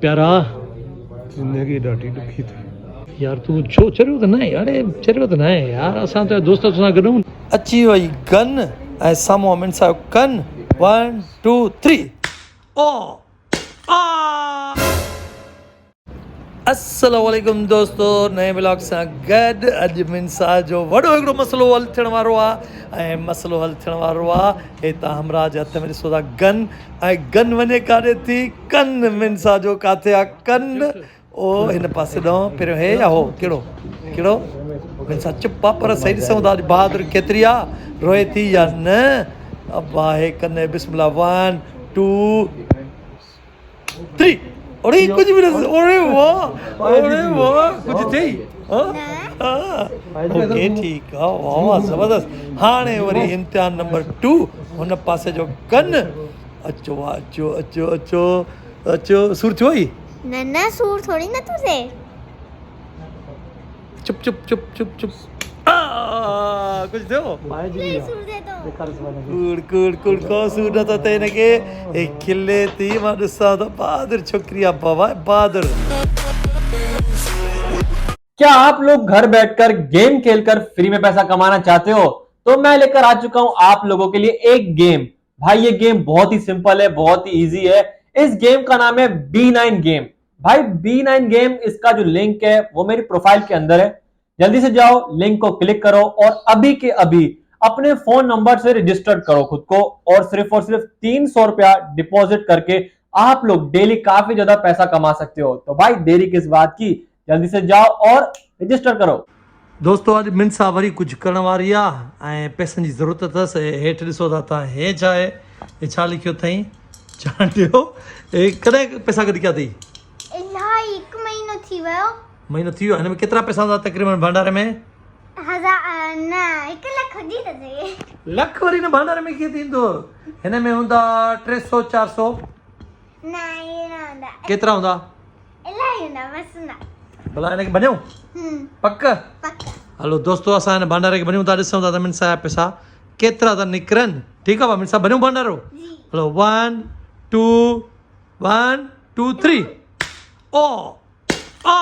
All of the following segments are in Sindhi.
پيارا. زندگي ڏاڍي ڏکي ٿي. يار تون ڇو چريو ته ناهين اڙي چريو ته ناهين يار اسان تنهنجا دوست توسان گڏ آهيون. اچي وئي گن ۽ سامهون امين صاحب ڪن ون ٽو ٿري او آ. السلام عليڪم دوستو نئين ولاگ سان گڏ اڄ منسا جو وڏو هڪڙو مسئلو حل ٿيڻ وارو آ ۽ مسئلو حل ٿيڻ وارو آ هي تان همراهه جي هٿ ۾ ڏسو ٿا گن ۽ گن وڃي ڪاڏي ٿي ڪن منسا جو ڪاٿي آ ڪن او هن پاسي ڏانهن پهريون هي يا هو ڪهڙو ڪهڙو منسا چپ آ پر صحيح ڏسون ٿا اڄ بهادر ڪيتري آ روئي ٿي يا نه ابا هي ڪن بسم الله 1 2 3 اڙي ڪجهه به نه اڙي واه اڙي واه ڪجهه ٿئي ها اوڪي ٺيڪ آ واه واه زبردست هاڻي وري امتحان نمبر 2 هن پاسي جو ڪن اچو اچو اچو اچو اچو سور ٿيو ئي نه نه سور ٿوري نه ٿو ٿئي چپ چپ چپ چپ چپ ڪجهه ٿيو ڪوڙ ڪوڙ ڪوڙ ڪو سور نه ٿو ٿئي هن کي هي کلي ٿي مان ڏسان ٿو بهادر ڇوڪري آ بابا بهادر. क्या आप लोग घर बैठकर गेम खेलकर फ्री में पैसा कमाना चाहते हो? तो मैं लेकर आ चुका हूं आप लोगों के लिए एक गेम। भाई ये गेम बहुत ही सिंपल है, बहुत ही इजी है। इस गेम का नाम है B9 game. भाई B9 game, इसका जो लिंक है वो मेरी प्रोफाइल के अंदर है। जल्दी से जाओ, लिंक को क्लिक करो और अभी के अभी अपने फोन नंबर से रजिस्टर करो खुद को और सिर्फ 300 रुपया डिपॉजिट करके आप लोग डेली काफी ज्यादा पैसा कमा सकते हो। तो भाई देरी किस बात की, जल्दी से जाओ और रजिस्टर करो। دوستو اڄ منسا وري ڪجهه ڪرڻ واري آ ۽ پئسن جي ضرورت اٿس. هيٺ ڏسو ٿا تان هي ڇا آهي؟ هي ڇا لکيو اٿئي؟ چانڊيو هي ڪڏهن پئسا گڏ ڪيا اٿئي؟ الاهي هڪ مهينو ٿي ويو. مهينو ٿي ويو. هن ۾ ڪيترا پئسا هوندا تقريبن ڀانڊاري ۾؟ هزار نه هڪ لک هجي ٿو سگهي. لک وري هن ڀانڊاري ۾ ڪيئن ٿيندو؟ هن ۾ هوندا ٽي سو چار سو. نه ائين نه هوندا. ڪيترا هوندا؟ الاهي هوندا بس هوندا. ڀلا هن کي ڀڃون؟ پڪ؟ پڪ. هلو دوستو اسان هن ڀانڊاري کي ڀڃون ٿا ڏسون ٿا ته منسا جا پئسا ڪيترا ٿا نڪرن. ٺيڪ آ منسا ڀڃون ڀانڊارو؟ هلو 1 2 1 2 3 او آ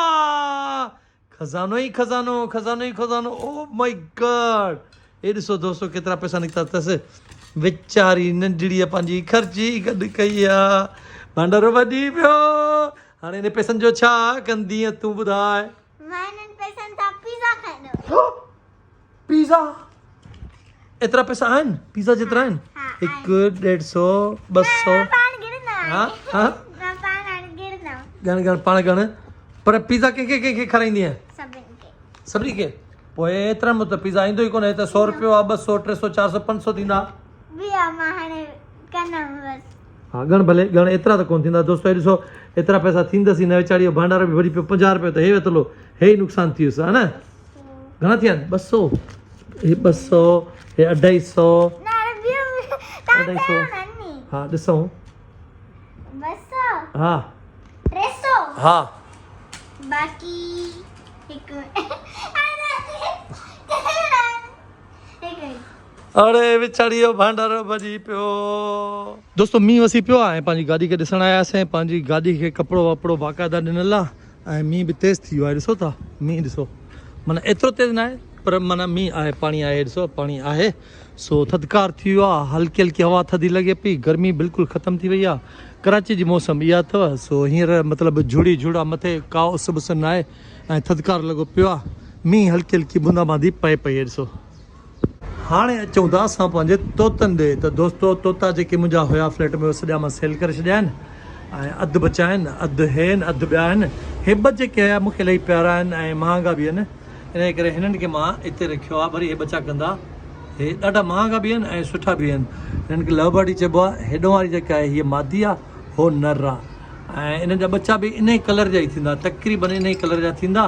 خزانو ئي خزانو خزانو ئي خزانو او مائي گاڊ هي ڏسو دوستو ڪيترا پئسا نڪتا اٿس ويچاري ننڍڙيء پنهنجي خرچي گڏ ڪئي آ ڀانڊارو وڄي پيو هاڻي هن پئسن جو ڇا ڪندينء تون ٻڌاء. مان هنن پئسن سان پيزا کائيندم. پيزا ايترا پئسا آهن پيزا جيترا آهن هڪ ڏيڍ سو ٻه سو ها ها ڳڻ ڳڻ پاڻ ڳڻ پر پيزا ڪنهن کي ڪنهن کي کارائيندينء سڀني کي پوء ايترن ۾ ته پيزا ايندو ئي ڪونه هي ته سو روپيو آ ٻه سو ٽي سو چار سو پنج سو ٿيندا ها ڳڻ ڀلي ڳڻ ايترا ته ڪونه ٿيندا دوستو هي ڏسو ايترا پئسا ٿيندس ئي نه ويچاري جو ڀانڊارو به ڀري پيو 50 روپيو ته هي وتلو هي ئي نقصان ٿي ويس ها نه گهڻا ٿيا آهن 200 هي 200 هي 250 250 ها ڏسون 200 ها 300 ها باقي هڪ اڙي وڇڙي جو ڀانڊارو ڀڄي پيو. دوستو مينهن وسي پيو آ ۽ پنهنجي گاڏي کي ڏسڻ آياسين پنهنجي گاڏي کي ڪپڙو وپڙو باقاعده ڏنل آ ۽ مينهن به تيز ٿي ويو آهي ڏسو ٿا مينهن ڏسو معنيٰ ايترو تيز ناهي پر معنيٰ مينهن آهي پاڻي آهي ڏسو پاڻي آهي سو ٿڌڪار ٿي ويو آ هلڪي هلڪي هوا ٿڌي لڳي پئي گرمي بلڪل ختم ٿي وئي آ ڪراچي جي موسم اها اٿو سو هينئر مطلب جھڙي جھڙ آ مٿي ڪا اس بس ناهي ۽ ٿڌڪار لڳو پيو آ مينهن هلڪي هلڪي بوندا باندي پئي پئي ڏسو. هاڻي اچون ٿا اسان پنهنجي طوطن ڏي ته دوستو طوطا جيڪي منهنجا هيا فليٽ ۾ اهي سڄا مان سيل ڪري ڇڏيا آهن ۽ اڌ بچا آهن اڌ هي آهن اڌ ٻيا آهن هي ٻه جيڪي هيا مونکي الاهي پيارا آهن ۽ مهانگا به آهن انهي ڪري هنن کي مان اتي رکيو آهي وري هي ٻچا ڪندا هي ڏاڍا مهانگا به آهن ۽ سٺا به آهن هنن کي لو برڊ ئي چئبو آهي هيڏو واري جيڪا آهي هيء مادي آهي هو نر آهي ۽ انهن جا ٻچا به انهي ڪلر جا ئي ٿيندا تقريبن انهي ڪلر جا ٿيندا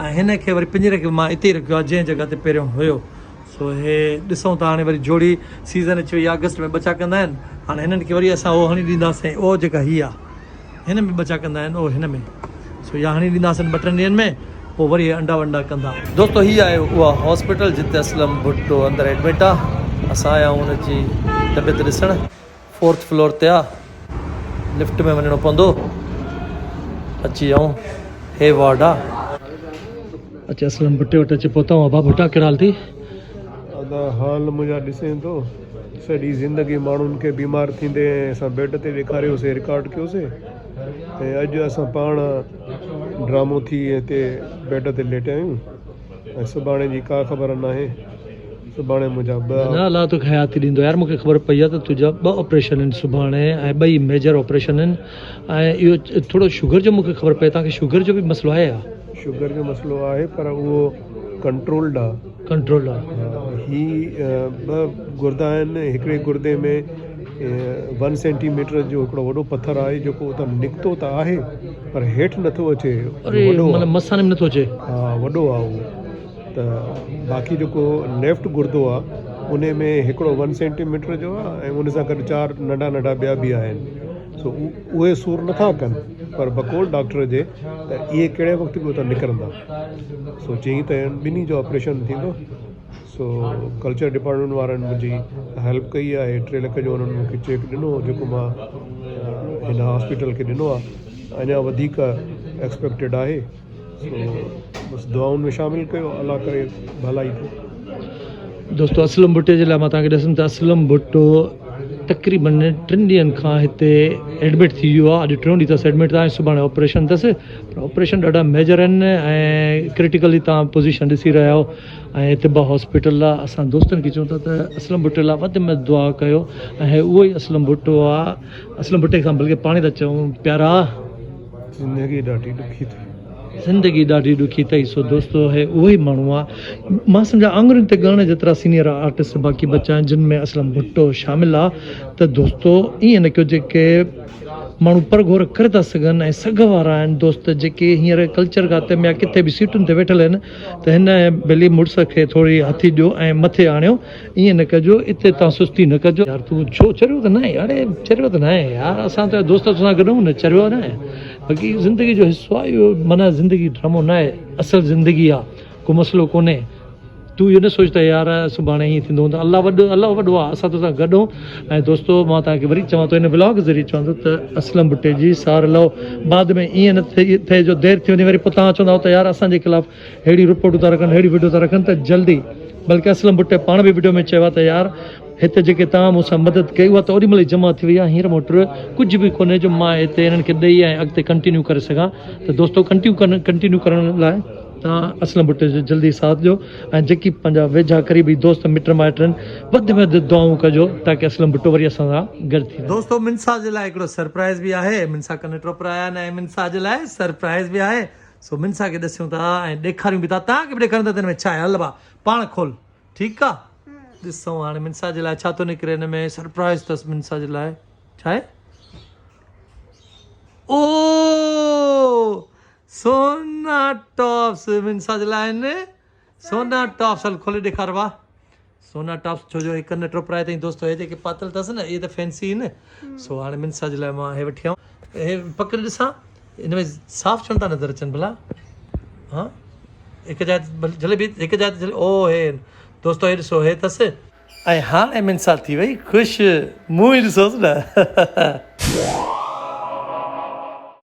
۽ هن کي وري پڃري کي مان اتي ئي رکيو آهي جنهن جڳهه تي پهريون هيو سو هي ڏسون ٿا هاڻي وري جوڙي سيزن اچي وئي آگسٽ ۾ ٻچا ڪندا آهن هاڻي هنن کي وري اسان اهو هڻي ڏينداسين اهو جيڪا هي آهي هن ۾ ٻچا ڪندا آهن اهو هن ۾ سو اها هڻي ڏينداسين ٻه ٽن ڏينهن ۾ پوء وري هي انڊا ونڊا ڪندا. دوستو هي آهي اها هاسپيٽل جتي اسلم ڀٽو اندر ايڊمٽ آ اسان آيا آهيون ان جي طبيعت ڏسڻ فورٿ فلور تي آ لفٽ ۾ وڃڻو پوندو. اچي آئون هي وارڊ آ. اچي اسلم ڀٽي وٽ اچي پهتا آهيون ابا ڀٽا ڪهڙا حال ٿي. ادا حال منهنجا ڏسين ٿو سڄي زندگي ماڻهن کي بيمار ٿيندي ۽ اسان بيڊ تي ويکاريوسي رڪارڊ ڪيوسي ۽ اڄ اسان پاڻ ڊرامو ٿي هتي بيڊ تي ليٽيا آهيون ۽ سڀاڻي جي ڪا خبر ناهي سڀاڻي منهنجا ٻه نه الله توکي حياتي ڏيندو يار مونکي خبر پئي آهي ته تنهنجا ٻه آپريشن آهن سڀاڻي ۽ ٻئي ميجر آپريشن آهن ۽ اهو ٿورو شگر جو مونکي خبر پئي توهان کي شگر جو به مسئلو آهي يا؟ شگر جو مسئلو آهي پر اهو ڪنٽرولڊ آ. ڪنٽرول آ. هي ٻه گردا آهن هڪڙي گردي ۾ ون سينٽي ميٽر جو هڪڙو وڏو پٿر آهي جيڪو اتان نڪتو ته آهي پر هيٺ نٿو اچي اري مطلب مثاني ۾ نٿو اچي. ها وڏو آ اهو ته باقي جيڪو ليفٽ گردو آ انهي ۾ هڪڙو ون سينٽي ميٽر جو آ ۽ ان سان گڏ چار ننڍا ننڍا ٻيا به آهن سو اهي سور نٿا ڪن پر بقول ڊاڪٽر جي ته اهي ڪهڙي وقت به اتان نڪرندا سو چيائين ته ٻنهي جو آپريشن ٿيندو سو ڪلچر ڊپارٽمينٽ وارن منهنجي هيلپ ڪئي آهي ٽي لک جو انهن مونکي چيڪ ڏنو جيڪو مان هن هاسپيٽل کي ڏنو آ اڃا وڌيڪ ايڪسپيڪٽيڊ آهي سو بس دعائن ۾ شامل ڪيو الله ڪري ڀلائي ٿئي. دوستو اسلم ڀٽي جي لاء مان توهان کي ڏسم ته اسلم ڀٽو تقريبن ٽن ڏينهن کان هتي ايڊمٽ ٿي ويو آهي اڄ ٽيون ڏينهن اٿس ايڊمٽ آهي سڀاڻي آپريشن اٿس پر آپريشن ڏاڍا ميجر آهن ۽ ڪرٽيڪلي توهان پوزيشن ڏسي رهيا آهيو ۽ هتي به هاسپيٽل آهي اسان دوستن کي چئون ٿا ته اسلم ڀٽي لاء وڌ ۾ وڌ دعا ڪيو ۽ هي اهو ئي اسلم ڀٽو آهي اسلم ڀٽي کان بلڪه پاڻ ٿا چئون پيارا زندگي ڏاڍي ڏکي اٿئي. زندگي ڏاڍي ڏکي اٿئي سو دوستو هي اهو ئي ماڻهو آ مان سمجهان آڱرين تي ڳڻڻ جيترا سينيئر آرٽسٽ باقي بچا آهن جن ۾ اسلم ڀٽو شامل آ ته دوستو ائين نه ڪيو جيڪي ماڻهو پرگهور ڪري ٿا سگهن ۽ سگهه وارا آهن دوست جيڪي هينئر ڪلچر کاتي ۾ يا ڪٿي به سيٽن تي ويٺل آهن ته هن ڀلي مڙس کي ٿوري هٿي ڏيو ۽ مٿي آڻيو ائين نه ڪجو اتي تان سستي نه ڪجو. يار تون ڇو چريو ته ناهين اڙي چريو ته ناهين يار اسان ته دوست سان گڏ آهيون نه چريو ناهي باقي زندگي جو حصو آهي اهو معنيٰ زندگي ڊرامو ناهي اصل زندگي آهي ڪو مسئلو ڪونهي تون اهو نه سوچ ته يار سڀاڻي ائين ٿيندو هوندو الله وڏو الله وڏو آهي اسان توسان گڏ آهيون ۽ دوستو مان توهان کي وري چوان ٿو هن ولاگ ذريعي چوان ٿو ته اسلم ڀٽي جي سار لهو بعد ۾ ائين نه ٿئي جو دير ٿي وڃي وري پوء توهان چوندا ته يار اسان جي خلاف ههڙيون رپورٽون ٿا رکن ههڙيون وڊيو ٿا رکن ته جلدي بلڪه اسلم ڀٽي پاڻ به وڊيو ۾ چيو آهي ته يار هتي جيڪي توهان مون سان مدد ڪئي اها ته اوڏي مهل ئي جمع ٿي وئي آهي هينئر مون وٽ ڪجهه به ڪونهي جو مان هتي انهن کي ڏئي ۽ اڳتي ڪنٽينيو ڪري سگهان ته دوستو ڪنٽينيو ڪنٽينيو ڪرڻ لاء توهان اسلم ڀٽي جو جلدي ساٿ ڏيو ۽ جيڪي پنهنجا ويجها قريبي دوست مٽ مائٽ آهن وڌ ۾ وڌ دعائون ڪجو تاڪه اسلم ڀٽو وري اسان سان گڏ ٿي وڃي. دوستو منسا جي لاء هڪڙو سرپرائز به آهي منسا ڪن ٽوپرا آيا آهن ۽ منسا جي لاء سرپرائز به آهي سو منسا کي ڏسيون ٿا ۽ ڏيکاريون به ٿا توهان کي به ڏيکاريون ٿا ته هن ۾ ڇا آهي هل ڀا پاڻ کول ٺيڪ آ ڏسون هاڻي منسا جي لاء ڇا ٿو نڪري هن ۾ سرپرائز اٿس منسا جي لاء ڇا آهي او سونا ٽاپس منسا جي لاء آهن سونا ٽاپس هل کولي ڏيکار ڀا سونا ٽاپس ڇو جو هي ڪن ٽوپرائي اٿئي دوستو هي جيڪي پاتل اٿس نه اهي ته فينسي آهن سو هاڻي منسا جي لاء مان هي وٺي آيو هي پڪڙي ڏسان ان ۾ صاف ڇو نٿا نظر اچن ڀلا ها هڪ جاء جهلي به هڪ جاء جهلي او هي دوستو هي ڏسو هي اٿس ۽ هاڻي منسا ٿي وئي خوش مون ئي ڏسوس نه.